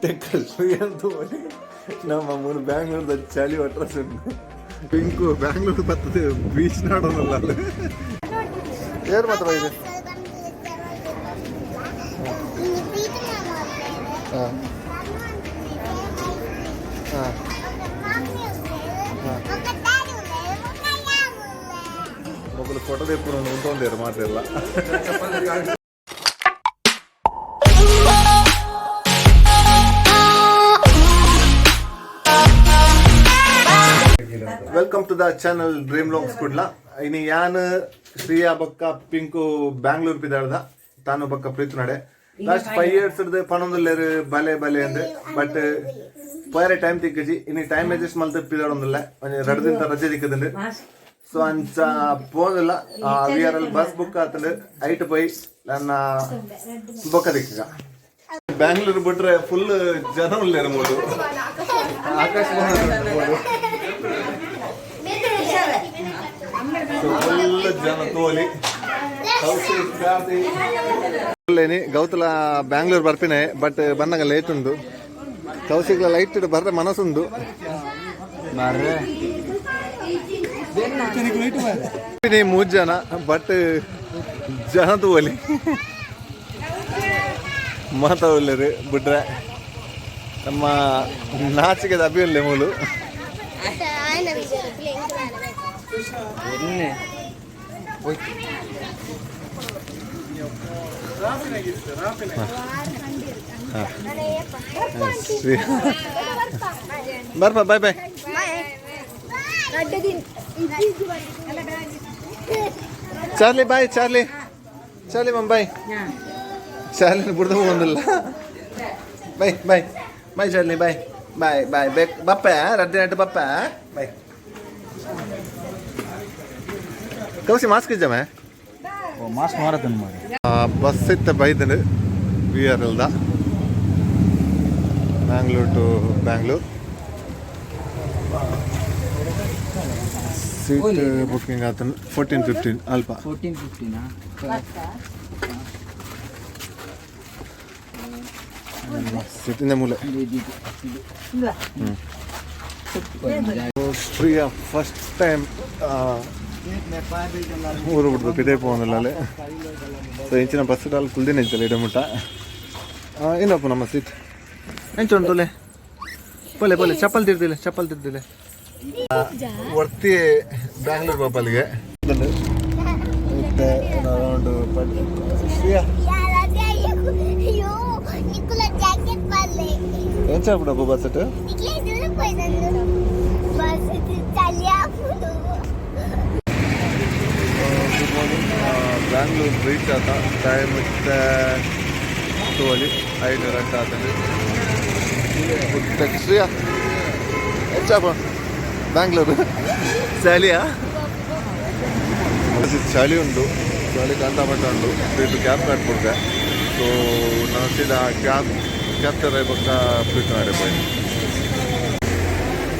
ಕುಟ್ಟೆಕ್ಕ ಶ್ರೀಯಂತ ನಮ್ಮ ಮೂರು ಬ್ಯಾಂಗ್ಳೂರ್ದ ಚಳಿ ಒಟ್ರಸ್ ಉಂಟು. ಪಿಂಕು ಬ್ಯಾಂಗ್ಳೂರ್ ಬರ್ತದೆ, ಬೀಚ್ ನಾಡೋನಲ್ಲ ಅಲ್ಲಿ. ಏರ್ ಮಾತ್ರ ಇದೆ. ಹಾಂ ಹಾಂ ಮೊದಲು ಫೋಟೋ ತೆಪ್ಪು ಉಂಟೊಂದೇರು ಮಾತೆಲ್ಲ. Welcome to the channel Dream Vlogs Kudla. ಇನಿ ಯಾನ್, ಶ್ರೀಯಾ ಬಕ್ಕ ಪಿಂಕು ಬ್ಯಾಂಗ್ಳೂರ್ ಪಿದಾಡ್ದ. ತಾನು ಬಕ್ಕ ಪ್ರೀತು ನಡೆ ಲಾಸ್ಟ್ 5 ಇಯರ್ಸ್ ಪನೊಂದುಲ್ಲೇರು ಬಲೆ ಬಲೆ ಅಂದ್. ಬಟ್ ಪೋಯರೆ ಟೈಮ್ ತಿಕ್ಕಜಿ. ಇನಿ ಟೈಮ್ ಅಡ್ಜಸ್ಟ್ ಮಲ್ತ್ ಪಿದಾಡೊಂದುಲ್ಲ. ಒಂಜಿ 2 ದಿನ ರಜೆ ತಿಕ್ಕದಂಡು. ಸೊ ಅಂಚ ಪೋಂದಿಲ್ಲ. We are L bus book ಆತಂಡು. ಐಟ್ ಪೋಯಿ ನನ್ನ ಬೊಕ್ಕ ತಿಕ್ಕ. ಬ್ಯಾಂಗ್ಳೂರ್ ಬಿಟ್ರೆ ಫುಲ್ ಜನ ಉಲ್ಲೇರು ಮೂಲು. ಆಕಾಶ ಮೂಲು ಫುಲ್ ಜನ ತೋಲಿ. ಗೌತಲ ಬ್ಯಾಂಗ್ಳೂರ್ ಬರ್ಪಿನೆ, ಬಟ್ ಬಂದಾಗ ಲೇಟ್ ಉಂಡು. ಕೌಶಿಕ್ಲ ಲೈಟ್ ಬರ್ರೆ ಮನಸ್ಸುಂಡು. ಬರ್ರೆ. ಮೂರು ಜನ, ಬಟ್ ಜನ ತೂವಲಿ ಮಾತಾಡಲೇರು ಬಿಟ್ರೆ ನಮ್ಮ ನಾಚಿಕೆದ ಅಭಿಯಲ್ಲೇ ಮೂಲು. ಎನ್ನೆ. ಶ್ರೀ ಬರ್ಪ, bye bye. Charlie, bye Charlie. Charlie mum, bye. Charlie ಬಿಡ್ದು ಬಂದಿಲ್ಲ. Bye bye bye Charlie, bye bye bye. ಬೇಕ್ ಬಪ್ಪ ರಡ್ಡಿ ನಟ್ಟು ಬಪ್ಪ. ಬಾಯ್ ಕೌಸಿ, ಮಾಸ್ಕ್ ಇಜ್ಜಮೆ? ಮಾಸ್ಕ್ ಮಾರತನ್ ಮಾಡಿ. ಬಸ್ ಇತ್ತ ಬೈದನು we are ಎಲ್ದ ಬ್ಯಾಂಗ್ಳೂರ್ ಟು ಬ್ಯಾಂಗ್ಳೂರ್. ಸೀಟ್ ಬುಕ್ಕಿಂಗ್ ಆತನ 14 15 ಅಲ್ಪ. 14 15. ಸೀಟಿಂದ ಮೂಲೆ. ಪ್ರಿಯ ಫಸ್ಟ್ ಟೈಮ್ ಊರು ಬಿಡ್ದು ಪಿದೆ ಪೋವೊಂದುಲ್ಲ. ಸೊ ಇಂಚಿನ ಬಸ್ ಅಲ್ಲಿ ಕುಲ್ದಿನ ಇತ್ತಲ್ಲ ಇಡ ಮುಟ್ಟ. ಏನಪ್ಪ ನಮ್ಮ ಸೀಟ್ ಎಂಚ ಉಂಟುಲೆ? ಪೋಲೆ ಪೋಲೆ, ಚಪ್ಪಲ್ ತಿರ್ದಿಲ್ಲ, ಚಪ್ಪಲ್ ತಿರ್ದಿಲ್ಲ. ವರ್ತಿ ಬ್ಯಾಂಗ್ಳೂರ್ ಪಾಪಲ್ಲಿಗೆ ರೌಂಡ್. ಶ್ರೀಯಾ, ಜಾಕೆಟ್. ಎಂಚ ಬಿಡಪ್ಪ ಬಸ್? ಬಸ್ ಚಳಿ. Good morning. ಬ್ಯಾಂಗ್ಳೂರ್ ರೀಚ್ ಆತ. ಟೈಮ್ ಇತ್ತೆ ತೋಲಿ 5 ಗಂಟೆ ಆತಂಡು. ಶ್ರೀಯಾ, ಎಂಚಪ್ಪ ಬ್ಯಾಂಗ್ಳೂರು? ಚಳಿಯಾ? ಚಳಿ ಉಂಟು, ಚಳಿ ಕಾಂತಾಪಟ್ಟ ಉಂಟು. ಇದು ಕ್ಯಾಬ್ ಕಟ್ಬಿಡ್ದೆ. ಸೊ ನಾನು ಸೀದಾ ಕ್ಯಾಬ್ ಕ್ಯಾಪ್ಚರ್ ಪಕ್ಕ ಪ್ರೀತನಾಡೆ ಪೋಯಿ.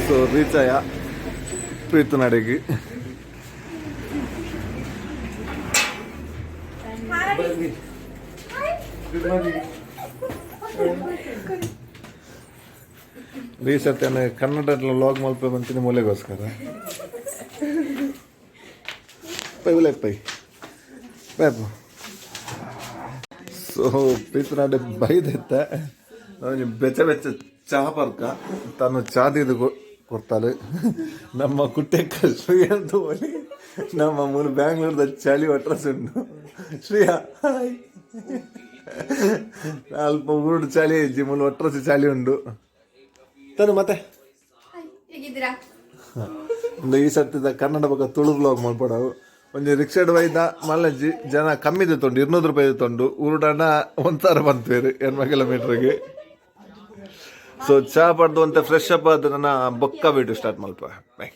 ಸೊ ರೀಚ್ ಆಯ ಪ್ರೀತನಾಡೆಗೆ. Good morning. ರೀಸತ್ ಕನ್ನಡ ವ್ಲಾಗ್ ಮಲ್ಪ ಬಂತೀನಿ ಮೂಲೆಗೋಸ್ಕರ. ಪೈ ಉಲೆ ಪೈ ಪೈಪು. ಸೊ ಪ್ರೀತನಾಡೆ ಬೈದೆತ್ತ ಬೆಚ್ಚ ಬೆಚ್ಚ ಚಹಾ ಪರ್ಕ. ತಾನು ಚಾದಿದು ಕೊಡ್ತಾಳೆ. ನಮ್ಮ ಕುಟ್ಟೆಕ್ಕ ಶ್ರೀಯಂತ ಒಲಿ ನಮ್ಮ ಮೂರು ಬ್ಯಾಂಗ್ಳೂರ್ದ ಚಳಿ ಒಟ್ರಸ್ ಉಂಟು. ಶ್ರೀಯಾ, ಹಾಯ್. ಅಲ್ಪ ಊರು ಚಳಿ ಇಜ್ಜಿ, ಮೂಲು ಒಟ್ರಸ್ ಚಳಿ ಉಂಟು. ತನು ಮತ್ತೆ ಹೇಗಿದ್ದೀರಾ? ಒಂದು ಈ ಸರ್ತಿದ ಕನ್ನಡ ಬೊಕ್ಕ ತುಳು ವ್ಲಾಗ್ ಮಲ್ಪಡವು. ಒಂಜಿ ರಿಕ್ಷಾಡ್ ವೈದ ಮಲ್ಲಜ್ಜಿ, ಜನ ಕಮ್ಮಿ ತೊಂಡು, 200 ರೂಪಾಯಿ ತೊಂಡು. ಊರುಡಾಣ 1000 ಬಂತೇರು 80 ಕಿಲೋಮೀಟ್ರಿಗೆ. ಸೊ ಚಾ ಪಡ್ದು ಅಂತ ಫ್ರೆಶ್ ಅಪ್ ಆದ ನನ್ನ ಬೊಕ್ಕ ಬಿಟ್ಟು ಸ್ಟಾರ್ಟ್ ಮಲ್ಪ. ಬೈ.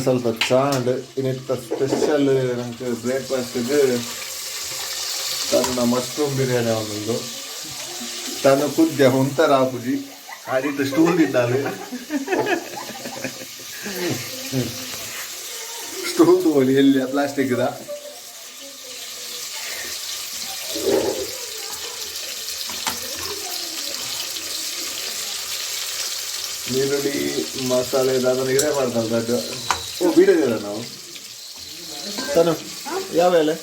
ಸ್ವಲ್ಪ ಚಾ ಅಂಡ್ ಇನ್ನಿತ್ತ ಸ್ಪೆಷಲ್ ನಂಗೆ ಬ್ರೇಕ್ಫಾಸ್ಟ್ಗೆ ತನ್ನ ಮಶ್ರೂಮ್ ಬಿರಿಯಾನಿ ಒಂದು. ತನ್ನ ಕುದ್ಯ ಒಂಥರ ಆಪುಜಿ ಅಡಿಟ್ಟು ಸ್ಟೂಲ್ ಇದ್ದಾಳೆ. ಸ್ಟೂಲ್ ತಗೊಳ್ಳಿ ಎಲ್ಲಿ ಪ್ಲಾಸ್ಟಿಕ್ the. ನೀರುಳ್ಳಿ ಮಸಾಲೆ ಅದನ್ನು ಇರೇ ಮಾಡ್ತಾರೆ ದೊಡ್ಡ. ಓ ಬೀಡದಿಲ್ಲ ನಾವು ತಾನು. ಯಾವ ಎಲೆ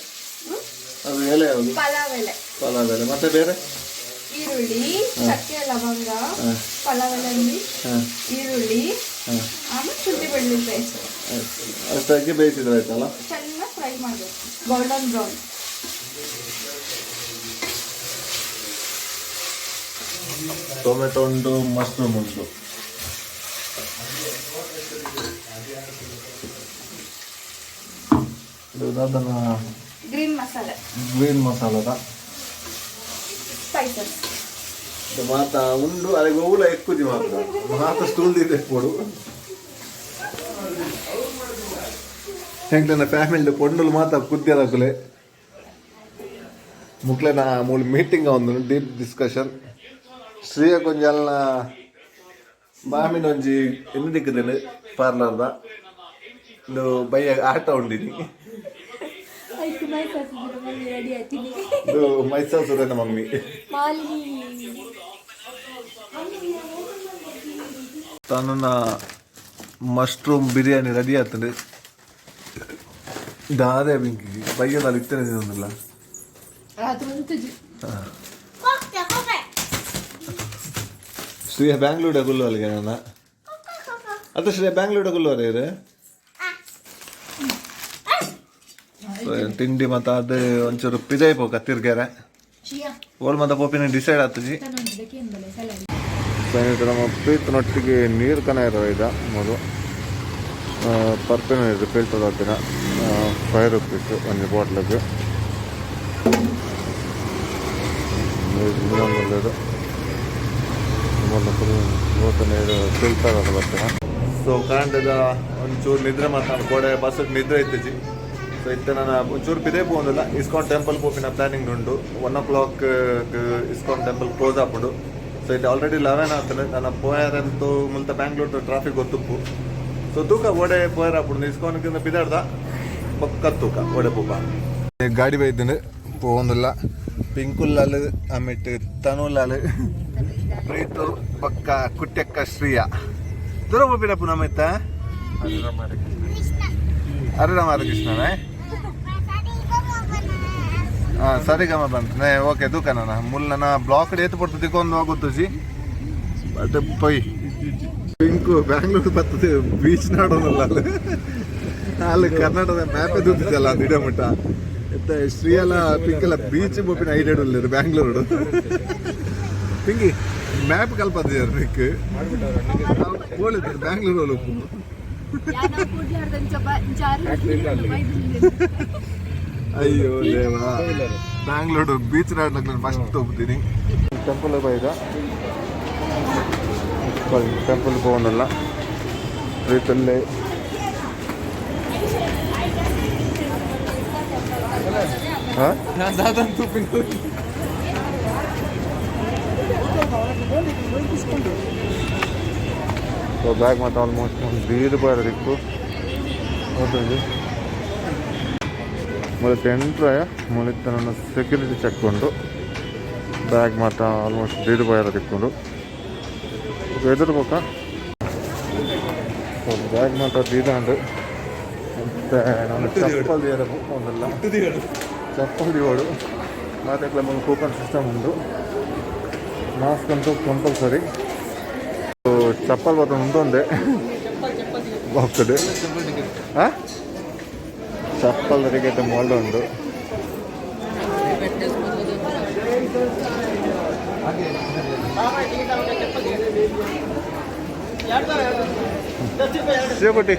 ಅದು? ಎಲೆ ಯಾವುದು? ಪಲಾವ್ ಎಲೆ. ಪಲಾವ್ ಎಲೆ. ಮತ್ತೆ ಬೇರೆ? ಈರುಳ್ಳಿ, ಚಕ್ಕೆ, ಲವಂಗ, ಪಲಾವ್ ಎಲೆ, ಈರುಳ್ಳಿ, ಆಮೇಲೆ ಶುಂಠಿ ಬೆಳ್ಳುಳ್ಳಿ ಪೇಸ್ಟ್. ಅಷ್ಟಾಗಿ ಬೇಯಿಸಿದ್ರೆ ಆಯ್ತಲ್ಲ? ಚೆನ್ನಾಗಿ ಫ್ರೈ ಮಾಡಬೇಕು, ಗೋಲ್ಡನ್ ಬ್ರೌನ್. ಟೊಮೆಟೊ ಉಂಟು, ಮಶ್ರೂಮ್ ಉಂಟು. ಇದು ಅದನ್ನ ಗ್ರೀನ್ ಮಸಾಲೆ. ಗ್ರೀನ್ ಮಸಾಲದ. ಸ್ಪೈಸಸ್. ಮಾತ ಉಂಡು ಅದಕ್ಕೆ ಓಲ ಎಕ್ಕುಜಿ ಮಾತ್ರ ಮಾತ ಸ್ಟೂಲ್ ಎಕ್ಕೊಡು. ಎಂಕ್ಲೆನ ಫ್ಯಾಮಿಲಿ ಪೊಂಡುಲು ಮಾತ ಕುದ್ಯದಕುಲೆ. ಮುಕ್ಲೆನ ಮೂಲು ಮೀಟಿಂಗ್ ಒಂದು ಡೀಪ್ ಡಿಸ್ಕಷನ್. ಶ್ರೀಯ ಕೊಂಜಲ್ನ ಮಾಮಿನ ಒಂಜಿ ಎನ್ನು ದಿಕ್ಕದೇನೆ ಪಾರ್ಲರ್ದ. ಇಂದು ಬಯ್ಯ ಆಟ ಉಂಡಿನಿ. ಇದು ಮೈಸೂರು ಸುರೇನ ಮಮ್ಮಿ. ತನ್ನ ಮಶ್ರೂಮ್ ಬಿರಿಯಾನಿ ರೆಡಿ ಆಗ್ತದೆ. ದಾದೆ ಬೆಂಕಿ ಬಯ್ಯದಲ್ಲಿ ಇತ್ತೇನೆ ತಿನ್ನೋದಿಲ್ಲ. ಶ್ರೀಯ ಬ್ಯಾಂಗ್ಳೂರ್ ಗುಲ್ಲು ಅಲ್ಲಿಗೆ ನನ್ನ ಅದು. ಶ್ರೀಯ ಬ್ಯಾಂಗ್ಳೂರ್ ಗುಲ್ಲು ಇರು. ತಿಂಡಿ ಮತ್ತು ಅದು ಒಂಚೂರು ಪಿಜೈ ಪೋಕ ತಿರ್ಗ್ಯಾರೆ ಓಲ್ ಮತ್ತೆ ಪೋಪಿನ ಡಿಸೈಡ್ ಆಗ್ತಜಿ. ಸ್ನೇಹಿತರೆ, ನಮ್ಮ ಪ್ರೀತನೊಟ್ಟಿಗೆ ನೀರು ಕನ ಇರೋ ಈಗ ಮೊದಲು ಪರ್ಪಿನ ಇದು ಫಿಲ್ಟರ್ ಹಾಕಿನ 5 ರುಪೀಸ್ ಒಂದು ಬಾಟ್ಲಿಗೆ. ನೀರು ನೀರು ಫಿಲ್ಟರ್ ಅದು ಬರ್ತೀನ. ಸೊ ಕಾಂಡದ ಒಂಚೂರು ನಿದ್ರೆ ಮಾತಾಡ ಕೋಡೆ ಬಸ್ ನಿದ್ರೆ ಇತ್ತಜಿ. ಸೊ ಇತ್ತೆ ನಾನು ಒಂಚೂರು ಪಿದೆ ಪೋಂದಿಲ್ಲ. ಇಸ್ಕಾನ್ ಟೆಂಪಲ್ ಪೋಪಿನ ಪ್ಲಾನಿಂಗ್ ಉಂಡು. 1 ಓ ಕ್ಲಾಕ್ ಇಸ್ಕಾನ್ ಟೆಂಪಲ್ ಕ್ಲೋಸ್ ಆಪುಂಡು. ಸೊ ಇದು ಆಲ್ರೆಡಿ 11 ಆಗ್ತದೆ. ನನ್ನ ಪೋಯರಂತೂ ಮುಲ್ತ ಬ್ಯಾಂಗ್ಳೂರ್ ಟ್ರಾಫಿಕ್ ಗೊತ್ತುಪ್ಪು. ಸೊ ತೂಕ ಓಡೆ ಪೋಯರ್ ಆಪುಂಡು. ಇಸ್ಕಾನ್ಗಿಂತ ಪಿದಾಡ್ದ ಪಕ್ಕ ತೂಕ ಓಡೆ ಪೂಪ. ಗಾಡಿ ಬೈದ್ದೀನಿ ಪೋಂದಿಲ್ಲ. ಪಿಂಕುಲ್ಲಾಲ್, ಆಮೇಲೆ ತನುಲಾಲ್, ಪ್ರೀತು, ಪಕ್ಕ ಕುಟ್ಟೆಕ್ಕ ಶ್ರೀಯ. ದೂರ ಪೋಪಿನಪ್ಪು ನಮ್ಮಿತ್ತ ಅರುಣ ಕೃಷ್ಣನೇ. ಹಾಂ, ಸರಿಗಮ ಬಂತು. ಓಕೆ, ದೂಕನ ಮುಲ್ ನನ್ನ ಬ್ಲಾಕ್ ಏತು ಪಡ್ತು ತಿಕ್ಕೊಂದು ಹೋಗುತ್ತುಜಿ. ಬಟ್ ಪೊಯ್ ಪಿಂಕು ಬ್ಯಾಂಗ್ಳೂರ್ ಬರ್ತದೆ. ಬೀಚ್ ನಾಡೋನಲ್ಲ ಅಲ್ಲಿ. ಅಲ್ಲಿ ಕರ್ನಾಟಕದ ಮ್ಯಾಪೇ ದೂತಿದ್ದಲ್ಲ ಅದು ಇಡಮುಟ್ಟ. ಎತ್ತ ಶ್ರೀಯಲ ಪಿಂಕೆಲ್ಲ ಬೀಚ್ ಬೋಪಿನ ಐಡೆಡ್ ಉಲ್ಲೇರು ಬ್ಯಾಂಗ್ಳೂರು. ಪಿಂಕಿ ಮ್ಯಾಪ್ ಕಲ್ಪತ್ತಿದ್ದಾರೆ. ನಿಕ್ ಹೋಲಿದ್ದಾರೆ ಬ್ಯಾಂಗ್ಳೂರು ಹೋಲುಪ್ಪು. ಅಯ್ಯೋ ದೇವಾ, ಬ್ಯಾಂಗ್ಳೂರು ಬೀಚ್ ನಾಡ್ ಫಸ್ಟ್ ಹೋಗ್ತೀನಿ. ಟೆಂಪಲ್ ಬೈದ ಟೆಂಪಲ್ ಹೋಗೋಣಲ್ಲ ಪ್ರೀತಲ್ಲೇ. ಹಾಂ, ಸೊ ಬ್ಯಾಗ್ ಮತ್ತು ಆಲ್ಮೋಸ್ಟ್ ಬೀರು ಬರದಿಕ್ಕು. ಹೌದು, ಮೊದಲು ಎಂಟ್ರಾಯ ಮುಳಿತ ನನ್ನ ಸೆಕ್ಯೂರಿಟಿ ಚೆಕ್ ಉಂಟು. ಬ್ಯಾಗ್ ಮಾತ್ರ ಆಲ್ಮೋಸ್ಟ್ ಬೀರು ಬರದಿಕ್ಕೊಂಡು ಎದುರು ಪಕ್ಕ. ಸೊ ಬ್ಯಾಗ್ ಮಾತ್ರ ದೀದಾಂಡು. ಮತ್ತೆ ನಾನು ಚಪ್ಪಲ್ ದಿಯರವು ಒಂದಲ್ಲ ಚಪ್ಪಲ್ ದಿಯೋಡು. ಮತ್ತೆ ಕೂಪನ್ ಸಿಸ್ಟಮ್ ಉಂಟು. ಮಾಸ್ಕ್ ಅಂತೂ ಕಂಪಲ್ಸರಿ. ಚಪ್ಪಲ್ ಬತ್ತ ಉಂಟೊಂದೆ ಹೋಗ್ತದೆ. ಹಾಂ, ಚಪ್ಪಲ್ ಟಿಕೆಟ್ ಮೋಲ್ಡ್ ಉಂಟು. ಶಿವಕೋಟಿ.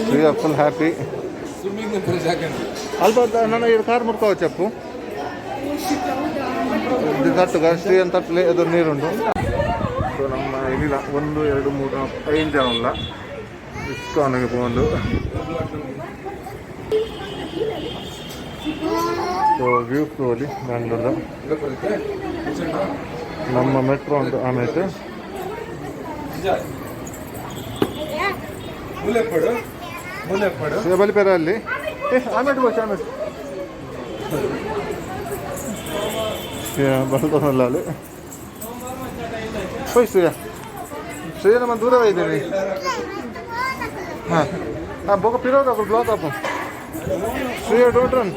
Shri full happy. ಅಲ್ಪ ನನ್ನ ಇದು ಕಾರ್ ಮುರ್ಕೋವ ಚಪ್ಪು ಇದು ತಟ್ಟುಗ ಶ್ರೀ ಅಂತ ತಟ್ಟಲೆ ಅದು ನೀರುಂಟು. ಸೊ ನಮ್ಮ ಇಲ್ಲ ಒಂದು ಎರಡು ಮೂರು ನಾಲ್ಕು ಐದು ಜನ ಉಲ್ಲ ಇಸ್ಕಾನ್ಗೆ ಒಂದು. ಸೊ ವ್ಯೂ ತೋಲಿ ಬ್ಯಾಂಗ್ಳೂರ್ದ. ನಮ್ಮ ಮೆಟ್ರೋ ಉಂಟು. ಆಮೇಲೆ ಬಲಿ ಪೇರ ಅಲ್ಲಿ. ಏ ಆಮೇಲೆ ಬೋಸ್ ಆಮೇಲೆ. ಬಲ್ತೊಂದುಲ್ಲ ಅಲ್ಲಿ. ಹೋಯ್ ಶ್ರೇಯ, ಶ್ರೇಯ ನಮ್ಮ ದೂರ ಇದ್ದೀವಿ. ಹಾಂ ಹಾಂ, ಬೊಕ್ಕ ಪಿರೋದು ಬ್ಲಾಕ್ ಅಪ್ಪ. ಶ್ರೇಯ, don't run.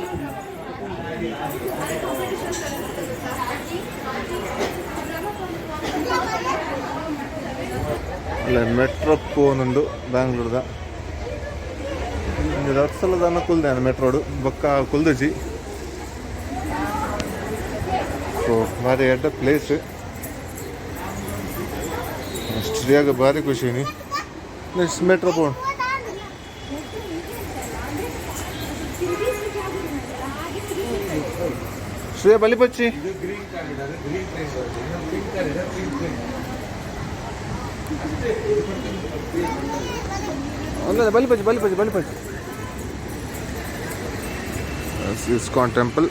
ಅಲ್ಲ, ಮೆಟ್ರೋ ಪೋನುಂಡು ಬ್ಯಾಂಗ್ಳೂರ್ದ. ಒಂಜಿ ರಡ್ಡ್ ಸಲ ದಾನ ಕುಲ್ದೆ ಮೆಟ್ರೋಡು, ಬೊಕ್ಕ ಕುಲ್ದುಜಿ. ಸೊ ಬಾರಿ ಎಡ್ಡೆ ಪ್ಲೇಸ್. ಶ್ರೇಯಾಗ ಭಾರಿ ಖುಷಿನಿ. ನೆಕ್ಸ್ಟ್ ಮೆಟ್ರೋ ಪೋನ್. ಶ್ರೇಯ, ಬಲಿ ಪಚ್ಚಿ. ಗ್ರೀನ್ ಕಾರ್ಡ್, ಗ್ರೀನ್ ಟ್ರೈನ್ ಬರುತ್ತೆ. Pink card, pink train. ಒಂದೇ ಬಲಿ ಪಚ್ಚಿ, ಬಲಿ ಪಚ್ಚಿ, ಬಲಿ ಪಚ್ಚಿ. ISKCON temple,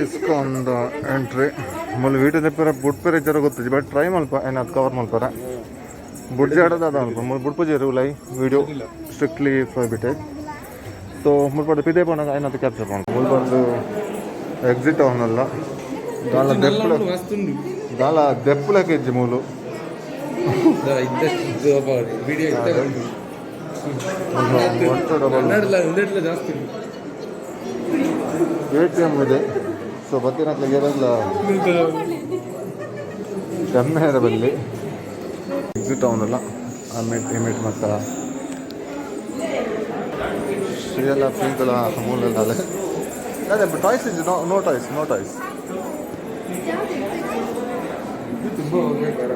ISKCON entry. ಮೂಲು ವೀಡಿಯೋ ತೆಪ್ಪರ ಬುಡ್ಪೆರೆ ಜರ ಗೊತ್ತಿಜಿ, ಬಟ್ ಟ್ರೈ ಮಲ್ಪ. ಏನಾದ್ ಕವರ್ ಮಲ್ಪರ ಬುಡ್ಜಾಡದ ಅದ ಮಲ್ಪ. ಮೂಲು ಬುಡ್ಪುಜೆರು ಲೈ ವಿಡಿಯೋ, ಸ್ಟ್ರಿಕ್ಟ್ಲಿ ಪ್ರೊಹಿಬಿಟೆಡ್. ಸೊ ಮುಲ್ಪ ಪಿದೆ ಪೋನಾಗ ಏನಾದ್ರು ಕ್ಯಾಪ್ಚರ್ ಮಲ್ಪ. ಮೂಲು ಬಂದು ಎಕ್ಸಿಟ್ ಅವನಲ್ಲ. ದಾಲ ದೆಪ್ಪುಲ, ದಾಲ ದೆಪ್ಪುಲಕ್ಕೆ ಇಜ್ಜಿ ಮೂಲು. ವಿಡಿಯೋ ಒಟ್ಟು ಜಾಸ್ತಿ. ಎ.ಟಿ.ಎಮ್ ಇದೆ. ಸೊ ಬತ್ತಿನತ್ಲಿಗೆ ಇರಲ್ಲ ಕಮ್ಮಿ ಬಲ್ಲಿ. ಎಕ್ಸಿಟ್ ಅವನಲ್ಲ. ಆಮೇಲೆ ಇಮಿಟ್ ಮತ್ತ ಶ್ರೀಯಲ್ಲ ಪಿಂಕಲ ಮೂಲೆಲ್ಲ ಅಲ್ಲೇ ಅದೇ. ಟಾಯ್ಸ್ ಇದೆ. No, no toys, no toys. ತುಂಬ ಹೋಗ್ಬೇಕಾರ.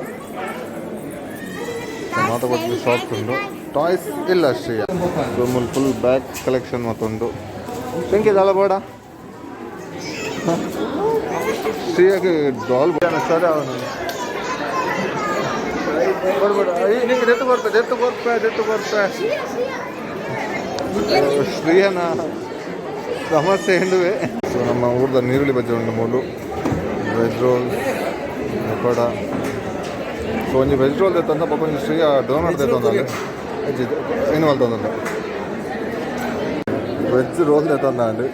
ಮಾತಾಡ್ಬೋದು. ಶಾಪ್ ಉಂಟು, ಟಾಯ್ಸ್ ಇಲ್ಲ ಶ್ರೀಯ. ಸೊ ಮುಲ್ ಫುಲ್ ಬ್ಯಾಗ್ ಕಲೆಕ್ಷನ್ ಮತ್ತೊಂದು. ಪಿಂಕಿ, ದಾಲ ಬೇಡ ಶ್ರೀಯಾಗೆ. ಡಾಲ್ ಸರಿ. ಅವನು ಕೊಡ್ಬೇಡ. ನಿಂಗೆ ದೆತ್ತು ಕೊರ್ಪೆ, ದೆತ್ತು ಕೊರ್ಪೆ, ದೆತ್ತು ಕೊರ್ಪೆ. ಶ್ರೀಯನ ಸಮಸ್ಯೆ ಹಿಂದುವೆ. ಸೊ ನಮ್ಮ ಊರ್ದ ನೀರುಳ್ಳಿ ಬಜ್ಜೆ ಉಂಟು ಮೂಲು. Veg roll, pakoda. ಸೊ ಒಂಜಿ ವೆಜ್ ರೋಲ್ ದೆತ್ತಂದ, ಬೊಕ ಒಂಜಿ ಶ್ರೀಯ ಡೋನಟ್ ದೆತ್ತೊಂದು. ಏನು ಮಲ್ತೊಂದುಲ್ಲ. ವೆಜ್ ರೋಲ್ ದೆತ್ತೊಂದಾಂಡ್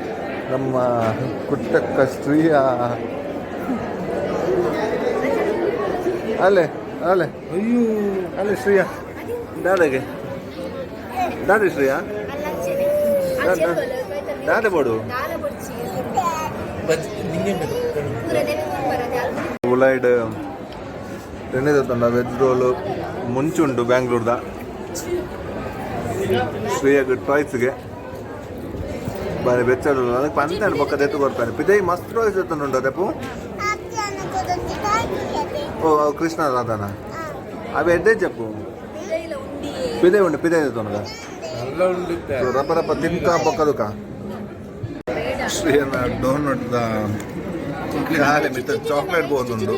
ನಮ್ಮ ಕುಟ್ಟಕ್ಕ ಶ್ರೀಯ. ಅಲ್ಲೇ ಅಲ್ಲೇ. ಅಯ್ಯೋ. ಅಲ್ಲೇ ಶ್ರೀಯ, ದಾದಾಗೆ ದಾದೆ ಶ್ರೀಯ, ದಾದೆ ಬೋಡು. ಉಲೈಡ್ ಎಣ್ಣೆ ತಂಡ ವೆಜ್ ರೋಲು ಮುಂಚುಂಡು ಬ್ಯಾಂಗ್ಳೂರ್ದ. ಶ್ರೀಯಾಗ ಟಾಯ್ಸ್ಗೆ ಬಾರಿ ಬೆಚ್ಚಡು. ಅದಕ್ಕೆ ಪಂತ ಬೊಕ್ಕ ದೆತ್ತು ಕೊಡ್ತಾನೆ. ಪಿದೈ ಮಸ್ತ್ ಟಾಯ್ಸ್ ಎತ್ತೊಂದುಂಡು ಅದಪ್ಪು. ಓ, ಅವು ಕೃಷ್ಣ ರಾಧನ ಅವು ಎಡ್ಡೆ ಜಪ್ಪು. ಪಿದೆ ಉಂಡು, ಪಿದೆ ಎತ್ತೊಂದು. ಎಲ್ಲ ಉಂಡು. ರಪ್ಪ ರಪ್ಪ ತಿಂತ ಬೊಕ್ಕದುಕ. ಶ್ರೀಯನ ಡೋನಟ್ ಖಾಲಿ ಮಿತ್ತ ಚಾಕ್ಲೇಟ್ ಬೋದುಂಡು.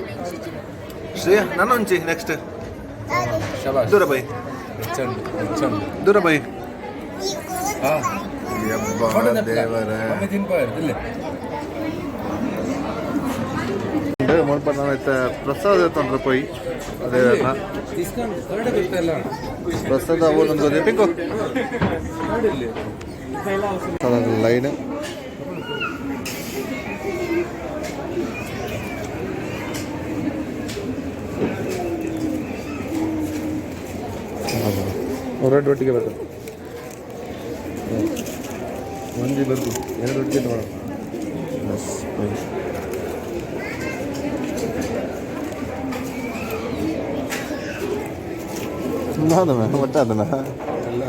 ಶ್ರೇಯ, ನನ್ನ ಒಂಚಿ ನೆಕ್ಸ್ಟ್. ಶಬಾಷ್. ದೂರ ಬೈ. ಚಂಡು ಚಂಡು. ದೂರ ಬೈ. ಯಬ್ಬಾ ದೇವರೇ. ಒಮ್ಮೆ ತಿನ್ಪಾರು ಇಲ್ಲ. ಮುಲ್ಪ ನಾನು ಪ್ರಸಾದ ತೊಂದ್ರೆ ಪೋಯಿ ಅದೇ. ಡಿಸ್ಕೌಂಟ್ ಕರ್ಡ್ ಗೊತ್ತಲ್ಲ. ಪ್ರಸಾದ ಓದೊಂದು ಪಿಂಕು. ಕರ್ಡ್ ಇಲ್ಲಿ. ಲೈನ್. ಎರಡು ಒಟ್ಟಿಗೆ ಬರ್ತದೆ. ಒಂಜಿ ಬರ್ತು, ಎರಡು ಒಟ್ಟಿಗೆ ತಗೊಳ್ಳೋಣ. ಎಸ್. ನಾದನ ಒಟ್ಟ ಅದನ್ನ. ಎಲ್ಲ.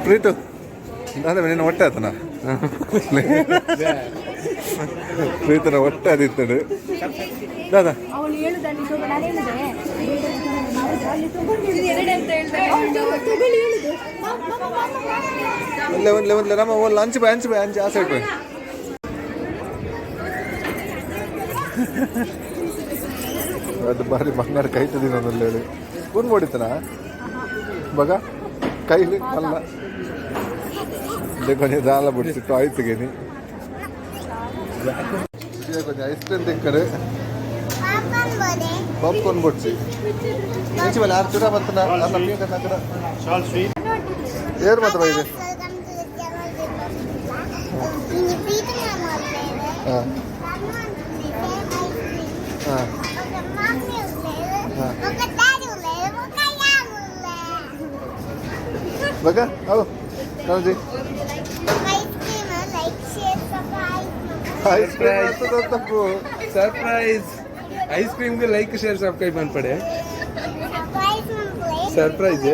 ಪ್ರೀತು, ನಾದ ನಿನ್ನ ಹೊಟ್ಟೆ ಆತನ. ಪ್ರೀತನ ಹೊಟ್ಟೆ ಅದಿತ್ತಡು ದಾದಾ. ಅವಳು ಹೇಳುದು ಅಲ್ಲಿ ತಗೋ. ನಾನು ಹೇಳಿದೆ ಅಲ್ಲಿ ತಗೊಂಡು ಎರಡು ಅಂತ ಹೇಳ್ದೆ. ಅವಳು ತಗೊಳ್ಳಿ ಹೇಳುದು. ಲೆವೆನ್ ಲೆವೆನ್ ನಮ್ಮ ಓ ಲಂಚ್ ಬೈ, ಅಂಚ್ ಬೈ, ಅಂಚ್ ಆ ಸೈಡ್ ಬೈ. ಅದು ಬಾರಿ ಬಂಗಾರ ಕೈ ತಿನ್ನೋದಲ್ಲಿ ಹೇಳಿ ಸ್ಪೂನ್ ಹೊಡಿತಾನ ಬಗ ಕೈಲಿ ಅಲ್ಲ. ಕೊಂಚ ದಾಲ ಬಿಡಿಸಿ ಟಾಯ್ಸ್ಗೆ. ಕೊಂಚ ಐಸ್ ಕ್ರೀಮ್ ತಿಕ್ಕಡು. ಪಾಪ್ಕಾರ್ನ್ ಬೊಡ್ಚಿ ಇಂಚಿ ಬಲೆ ಆರು ಚೂರ ಬರ್ತದ ಅಲ್ಲ ಪಿಂಕ್ ಅನ್ನ ಏರು ಮಾತ್ರ ಬೈದೆ. ಹಾಂ ಹಾಂ ಬಗ ಅವು ನಮಜಿ ಐಸ್ ಕ್ರೀಮ್ ತಪ್ಪು. Surprise ice cream like share subscribe ಅನ್ಪಡೆ surprise. Surprise.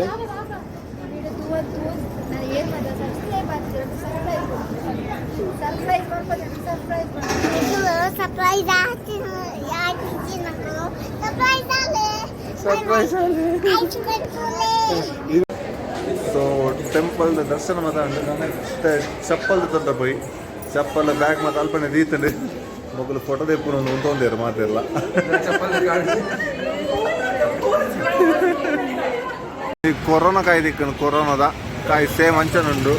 Surprise. So temple ದರ್ಶನ ಮಾತ ಮತ್ತೆ ಚಪ್ಪಲ್ ತಂದ ಪೋಯಿ ಚಪ್ಪಲ್ ಬ್ಯಾಗ್ ಮಾತ ಅಲ್ಪನೆ ದೀತಂಡು ಮೊಗಲು ಫೋಟೋ ದೇಪುನ ಒಂದು ಉಂತೊಂದೇರು ಮಾತೆಲ್ಲ. ಈ ಕೊರೋನಾ ಕಾಯಿ ದಿಕ್ಕನು ಕೊರೋನಾದ ಕಾಯಿ ಸೇಮ್ ಅಂಚನುಂಡು.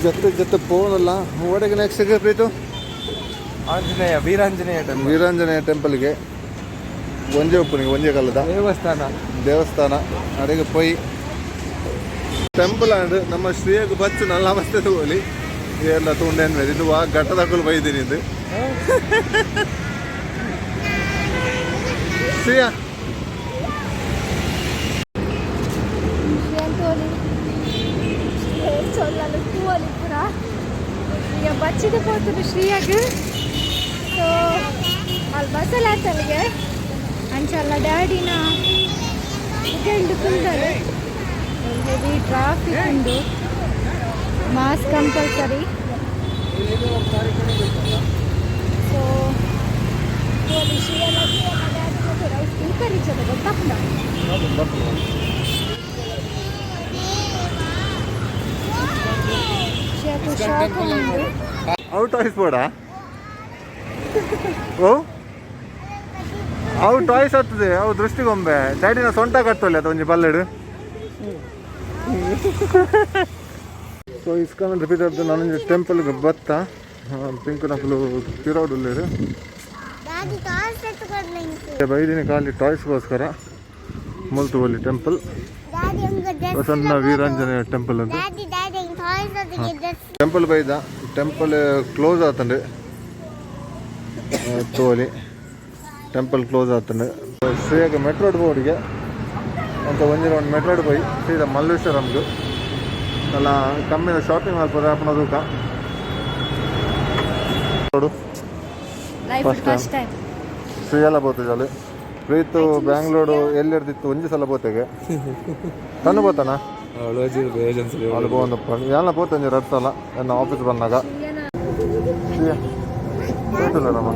ಜೊತೆ ಜೊತೆ ಪೋನಲ್ಲ ಓಡೆಗೆ ನೆಕ್ಸ್ಟ್ ಪ್ರೀತು. ಆಂಜನೇಯ ವೀರಾಂಜನೇಯ ಟೆಂಪಲ್. ವೀರಾಂಜನೇಯ ಟೆಂಪಲ್ಗೆ ಒಂಜೆ ಉಪ್ಪುನಿಗೆ ಒಂಜೆ ಕಾಲದ ದೇವಸ್ಥಾನ. ದೇವಸ್ಥಾನ ಅಡೆಗೆ ಪೋಯಿ ಟೆಂಪಲ್ ಅಂಡ್ ನಮ್ಮ ಶ್ರೀಯಗ್ ಬಚ್ಚು ನಲ್ಲ ಮಸ್ತೆ ತಗೋಲಿ ಎಲ್ಲ ತುಂಡೇನ್ ಮೇಲೆ ಇದು ಆ ಘಟ್ಟದಾಕಲು ಬೈದೀನಿ ಇದು ಶ್ರೀಯಾ. ಚೊಲ್ಲಲು ತೂವಲಿ ಪೂರ ಈಗ ಬಚ್ಚಿದ ಪೋತುಂಡು ಶ್ರೀಯಾಗ್. ಸೊ ಅಲ್ಲಿ ಬಸ್ಸಲ್ಲಿ ಆತಲ್ಲಿಗೆ ಅಂಚಲ್ಲ ಡ್ಯಾಡಿನ ಮುಗೆಲ್ಡು ಕುಲ್ದರು. ಹೆವಿ ಟ್ರಾಫಿಕ್ ಉಂಡು, ಮಾಸ್ಕ್ ಕಂಪಲ್ಸರಿ. ಸೊ ತೂವಲಿ ಶ್ರೀಯಲ್ಲ ಡ್ಯಾಡಿನ ಸ್ಪೀಕರ್ ಇಚ್ಚದ ಗೊತ್ತಾಪುಂಡ. ಶ್ರೀಯಾకు ಶಾಕ್ ಉಂಡು. ಅವು ಟಾಯ್ಸ್ ಬೋಡ ಓ ಅವು ಟಾಯ್ಸ್ ಆಗ್ತದೆ ಅವು ದೃಷ್ಟಿಗೊಂಬೆ ಡ್ಯಾಡಿನ ಸೊಂಟ ಕಟ್ಟೊಲ್ಲಿ ಅದು ಒಂಜಿ ಬಲ್ಲೆಡು. ಸೊ ಇಸ್ಕಾನ್ ರಿಪೀಟ್ ಆದ್ದು ನಾನೊಂಜಿ ಟೆಂಪಲ್ಗೆ ಬತ್ತ ಪಿಂಕ್ ನಕಲು ಪಿರೋಡ್ ಉಲ್ಲೇರು ಬೈದಿನ ಖಾಲಿ ಟಾಯ್ಸ್ಗೋಸ್ಕರ ಮುಲ್ತುವಲ್ಲಿ ಟೆಂಪಲ್ ಪ್ರಸನ್ನ ವೀರಾಂಜನೇಯ ಟೆಂಪಲ್ ಅಂತ ಟೆಂಪಲ್ ಬೈದ ಟೆಂಪಲ್ ಕ್ಲೋಸ್ ಆತಂಡು ತೋಲಿ ಟೆಂಪಲ್ ಕ್ಲೋಸ್ ಆತಂಡು. ಶ್ರೀಯಾಗ ಮೆಟ್ರೋಡ್ ಬೋರ್ಡ್ಗೆ ಅಂತ ಒಂಜಿ ರೌಂಡ್ ಮೆಟ್ರೋಡ್ ಪೋಯಿ ಸೀದಾ ಮಲ್ಲೇಶ್ವರಂಗೆ ಅಲ್ಲ ಕಮ್ಮಿದ ಶಾಪಿಂಗ್ ಮಾಲ್ ಅಪ್ಪನ ತೂಕ ನೋಡು. Life First time. First time. ಶ್ರೀಯಲ್ಲ ಬೋತೆ ಜಾಲು Preethu Bangalore ಎಲ್ಲಿರ್ದಿತ್ತು ಒಂಜಿ ಸಲ ಬೋತೆಗೆ ತನ್ನು ಬೋತಾನ ಅಲ್ಲಿ ಪೋಂದಪ್ಪ ಎಲ್ಲ ಪೋತೆ ಒಂಜಿ ರಡ್ ಸಲ ನನ್ನ ಆಫೀಸ್ ಬಂದಾಗ. ಶ್ರೀಯಾ ಹೋಯ್ತಲ್ಲ ನಮ್ಮ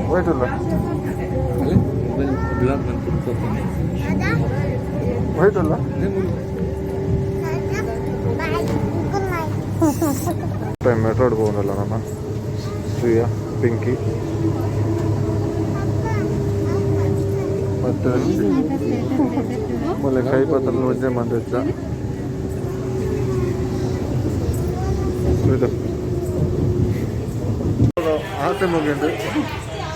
ಹೋಯ್ತಲ್ಲ ಹೋಯ್ತಲ್ಲ ಮೆಟ್ರೋಡ್ ಹೋಗೋದಲ್ಲ ನಮ್ಮ ಶ್ರೀಯಾ ಪಿಂಕಿ ಮತ್ತು ಮೊದಲ ಕೈ ಪತ್ರ ಒಂಜೆ ಮಂದೆಚ್ಚ ಇದು ಆಸೆ ಮುಗಿಂದು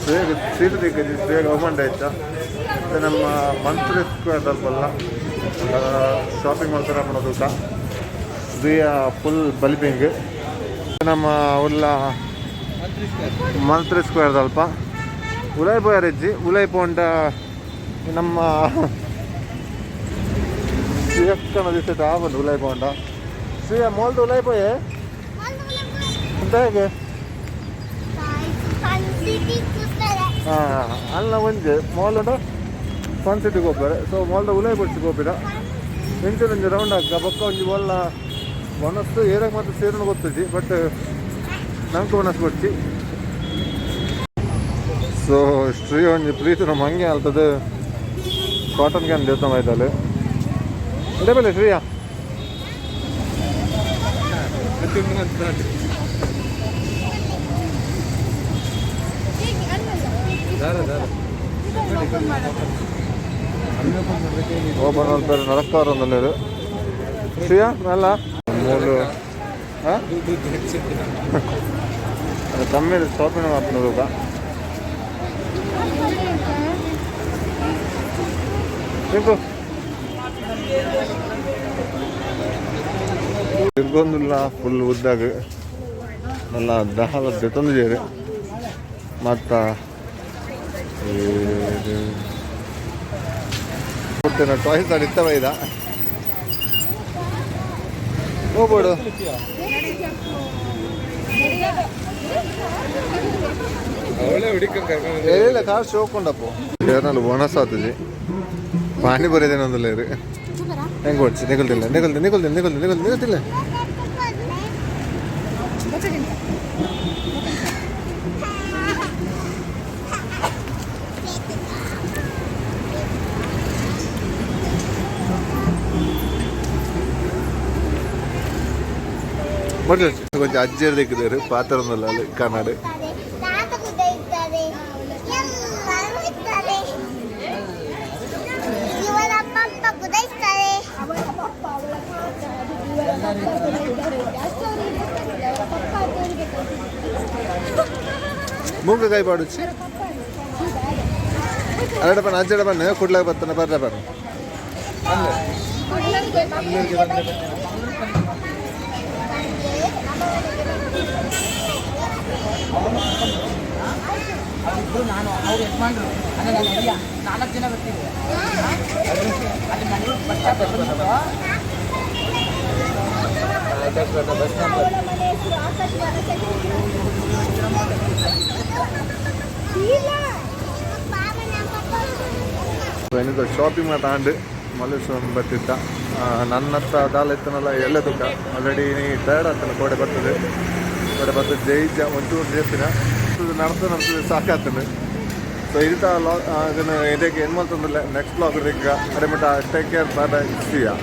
ಶ್ರೇಗ ಸೀಟ್ ದಿಕ್ಕಜಿ ಶ್ರೇಗ ಅವಮಾನ ಹೆಚ್ಚ. ಮತ್ತು ನಮ್ಮ ಮಂತ್ರಿ ಸ್ಕ್ವೇರ್ ಅಲ್ಪಲ್ಲ ಶಾಪಿಂಗ್ ಮಾಡ್ತಾರೆ ಮಾಡೋದು ಶ್ರೀಯ ಫುಲ್ ಬಲಿಪಿಂಗ್ ನಮ್ಮ ಉಲ್ಲ ಮಂತ್ರಿ ಸ್ಕ್ವೇರ್ ಅಲ್ಪ ಉಲಾಯ್ ಪೋಯರಿಜ್ಜಿ ಉಲಾಯ್ ಪೋಂಡ ನಮ್ಮ ಶ್ರೀಯಕ್ಕನ ದಿವಸ ಆವೊಂದು ಉಲಾಯ್ ಪೋಂಡ ಶ್ರೀಯ ಮೋಲ್ದ ಉಲಾಯ್ ಪೋಯೆ ಅಂತ ಹೇಗೆ ಹಾಂ ಅಲ್ಲ ಒಂಜಿ ಮಾಲ್ ಉಂಡ ಫನ್ ಸಿಟಿಗೆ ಹೋಗ್ತಾರೆ. ಸೊ ಮಾಲ್ದ ಉಲಾಯ್ ಬಡ್ಸಿಗೆ ಹೋಗ್ಬಿಡ ಇಂಚೆ ಒಂಜಿ ರೌಂಡ್ ಹಾಕ ಬೊಕ್ಕ ಒಂಜಿ ಒಲ್ಲ ಮನಸ್ಸು ಏರಾಗ ಮಾತ್ರ ಸೇರನು ಗೊತ್ತುಜಿ ಬಟ್ ನಂಗೆ ಮನಸ್ಸು ಬಡ್ಚಿ. ಸೊ ಶ್ರೀ ಒಂಜಿ ಪ್ರೀತಿ ನಮ್ಮ ಹಂಗೆ ಅಲ್ತದೆ ಕಾಟನ್ can ದೇವಸ್ಥಾನ ಆಯ್ತಲ್ಲ ಇದೇ ಬೆಲೆ ಶ್ರೀಯಾ. ಓಪನ್ ಮಾಡ್ತಾರೆ ನಡಕ್ಕಾರ ಒಂದಲ್ಲೇರು ಶ್ರೀಯಾ ಮೆಲ್ಲ ಮೂಲು. ಹಾಂ ಕಮ್ಮಿ ಶಾಪಿಂಗ್ ಮಾಪನ ರೂಪ. ಪಿಂಕು ತಿರ್ಗೊಂದುಲ್ಲ ಫುಲ್ ಉದ್ದಾಗ ನಲ್ಲ ದಹಲ ದೆತ್ತೊಂದು ಮತ್ತ ಟಾಯ್ಸ್ ಇತ್ತವ ಇದ ಹೋಗ್ಬೋಡು. ಅವಳೇ ಹುಡುಕೊಂಡು ಕರ್ಕೊಂಡು. ಇಲ್ಲ, ಕಾರ್ ಶೋಕೊಂಡಪ್ಪ ಏರ್ನಲ್ಲಿ ಒಣಸಾತಜಿ ಪಾನಿಪುರಿ ಇದೇನೊಂದಿಲ್ಲ ಇರು. ಹೆಂಗೆ ಓಡಿಸಿ ನಿಗಲ್ತಿಲ್ಲ, ನಿಗಲ್ತಿ ನಿಗಲ್ತಿ ನಿಗಲ್ತಿ ನಿಗಲ್ತಿ ನಿಗಲ್ತಿಲ್ಲ. ಮೊದಲು ಕೊಂಚ ಅಜ್ಜಿಯರ್ ದಿಕ್ಕಿದ್ದಾರೆ ಪಾತ್ರ ಅಲ್ಲಿ ಕನ್ನಡ. ತಾತ ಕೂಡ ಇದ್ದಾರೆ, ಎಲ್ಲರೂ ಇದ್ದಾರೆ. ಇವರ ಪಪ್ಪ ಕೂಡ ಇದ್ದಾರೆ. ಅವಳ ಪಪ್ಪ, ಅವಳ ತಾತ, ಇವರ ಪಪ್ಪ ಕೂಡ ಇದ್ದಾರೆ. ಅಷ್ಟು ಅವರಿಗೆ ಗೊತ್ತಾಗಿದೆ, ಅವರ ಪಪ್ಪ ಅಂತ ಅವರಿಗೆ ಮೂಗಕಾಯಿ ಪಾಡುಚ್ಚಿ ಅರಡ ಬಣ್ಣ ಅಜ್ಜಡ ಬಣ್ಣ ಕುಡ್ಲಾಗ ಬರ್ತಾನೆ ಬರ್ರ ಬಣ್ಣ. ಅವರಿಬ್ರು, ನಾನು, ಅವ್ರ ಯಜಮಾನ್ರು, ಅಂದ್ರೆ ನನ್ನ ಅಳಿಯ, ನಾಲ್ಕು ಜನ ಬರ್ತೀವಿ. ಅಲ್ಲಿ ಮನೆ ಬಸ್ ಸ್ಟಾಪ್ ಬಂದ್ಬಿಟ್ಟು. ಅವಳ ಮನೆ ಹೆಸರು ಆಕಾಶ್. ಏನಿದೆ ಶಾಪಿಂಗ್ ಮಾತಾಂಡು ಮಲ್ಲೇಶ್ವರಂ ಬರ್ತಿತ್ತ. ನನ್ನ ಹತ್ರ ದಾಲ ಇತ್ತನಲ್ಲ ಎಲ್ಲ ತುಕ್ಕ ಆಲ್ರೆಡಿ ಟಯರ್ಡ್ ಆಗ್ತಾನೆ. ಕೋಡೆ ಬರ್ತದೆ, ಕೋಡೆ ಬರ್ತದೆ. ಜೈ ಒಂಚೂರು ಜೇಪಿನ ನಡ್ತು ನಡ್ತದೆ, ಸಾಕಾಗ್ತಾನೆ. ಸೊ ಇಲ್ತ ಲಾಗ್ ಇದನ್ನು ಇದಕ್ಕೆ ಏನು ಮಾಡ್ತಂದ್ರೆ ನೆಕ್ಸ್ಟ್ ಬ್ಲಾಗ್. ಅರೆ ಮಟ್ಟ take care, bye bye, see ya.